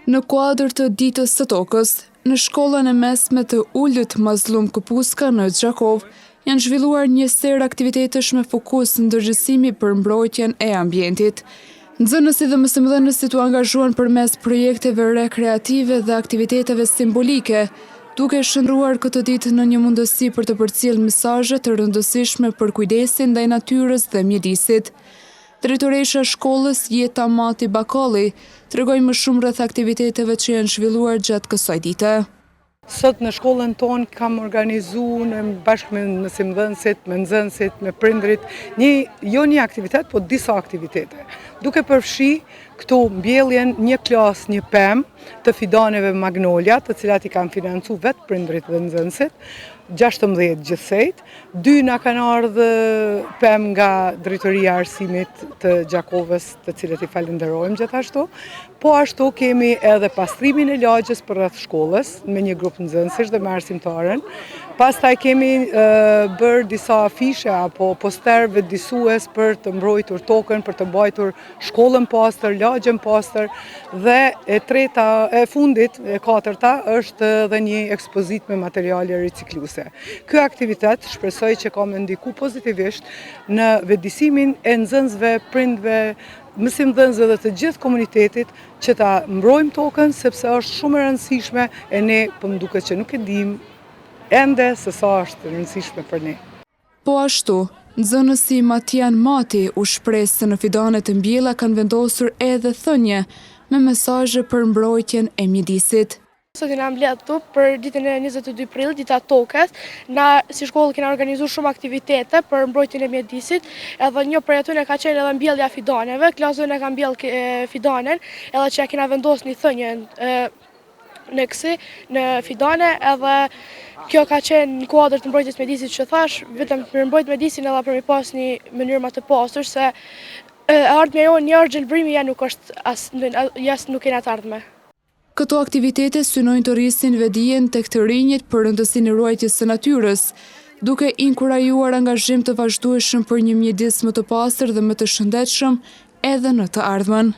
Në kuadër të Ditës së Tokës, në shkollën e mesme të ulët Mazllum Këpuska në Gjakovë, janë zhvilluar një sërë aktivitetesh me fokus ndërgjegjësimi për mbrojtjen e ambientit. Nxënësit dhe mësimdhënësit u angazhuan përmes projekteve rekreative dhe aktiviteteve simbolike, duke shndërruar këtë ditë në një mundësi për të përcjellë mesazhe të rëndësishme për kujdesin ndaj natyrës dhe mjedisit. Drejtoresha e shkollës, Jeta Mati Bakalli, tregoi më shumë rreth aktiviteteve që janë zhvilluar gjatë kësaj dite. Sot në shkollën tonë kam organizu në bashkë me mësimdhënësit, me nxënësit, me prindrit, një, jo një aktivitet, po disa aktivitete. Duke përfshi këtu mbjelljen një klasë, një pemë të fidaneve magnolia, të cilat i kanë financu vetë prindrit dhe nxënësit, 16 gjithsejt, Dy na kanë ardhë pemë nga Drejtoria e Arsimit të Gjakovës, të cilët i falënderojmë gjithashtu. Po ashtu kemi edhe pastrimin e lagjes përreth shkollës me një grup nxënësish dhe me arsimtaren. Pastaj kemi bërë disa afishe apo poster vetëdijësues për të mbrojtur tokën, për të mbajtur shkollën pastër, lagjen pastër dhe e treta e fundit, e katërta është dhe një ekspozitë me materiale ricikluese. Ky aktivitet shpresoj që ka me ndiku pozitivisht në vetëdijësimin e nxënësve, prindve, mësimdhënësve dhe të gjithë komunitetit që ta mbrojmë tokën sepse është shumë e rëndësishme e ne po më duket që nuk e dimë ende se sa është e rëndësishme për ne. Po ashtu, nxënësi Matian Mati u shpreh se në fidanet e mbjella kanë vendosur edhe thënie me mesazhe për mbrojtjen e mjedisit. Sot jena mbledh këtu për ditën e 22 prill, dita e tokës. Na si shkollë kena organizu shumë aktivitete për mbrojtjen e mjedisit, edhe një prej atyre ka qenë edhe mbjellja e fidaneve. Klasa jonë ka mbjell fidanen, edhe që ja kena vendos një thënie në kësi, në fidane, edhe kjo ka qenë në kuadër të mbrojtjes mjedisit që thash, vetëm për mbrojt mjedisin edhe për mi pas një mënyrë më të pastër, se e ardhmja jonë një është gjelbrimi, ja nuk është as, ja nuk kena të ardhme. Këto aktivitete synojnë të rrisin vetëdijen tek të rinjët për rëndësinë e ruajtjes së natyrës, duke inkurajuar angazhim të vazhdueshëm për një mjedis më të pastër dhe më të shëndetshëm edhe në të ardhmen.